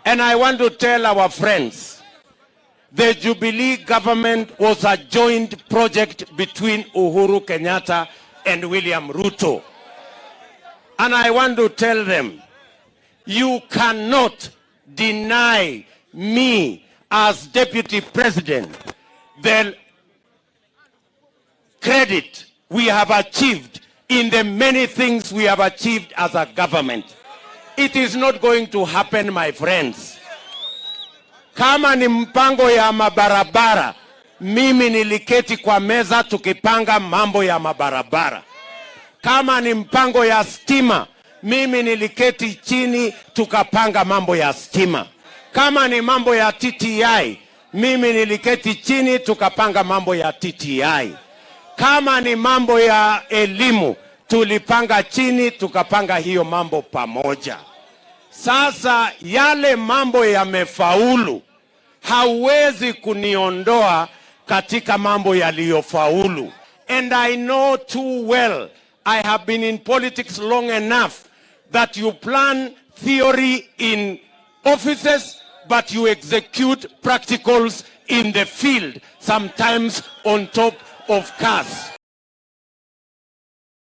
And I want to tell our friends, the Jubilee government was a joint project between Uhuru Kenyatta and William Ruto. And I want to tell them, you cannot deny me as deputy president the credit we have achieved in the many things we have achieved as a government. It is not going to happen, my friends. Kama ni mpango ya mabarabara, mimi niliketi kwa meza tukipanga mambo ya mabarabara. Kama ni mpango ya stima, mimi niliketi chini tukapanga mambo ya stima. Kama ni mambo ya TTI, mimi niliketi chini tukapanga mambo ya TTI. Kama ni mambo ya elimu, tulipanga chini tukapanga hiyo mambo pamoja. Sasa yale mambo yamefaulu, hauwezi kuniondoa katika mambo yaliyofaulu. And I know too well, I have been in politics long enough that you plan theory in offices, but you execute practicals in the field, sometimes on top of cars.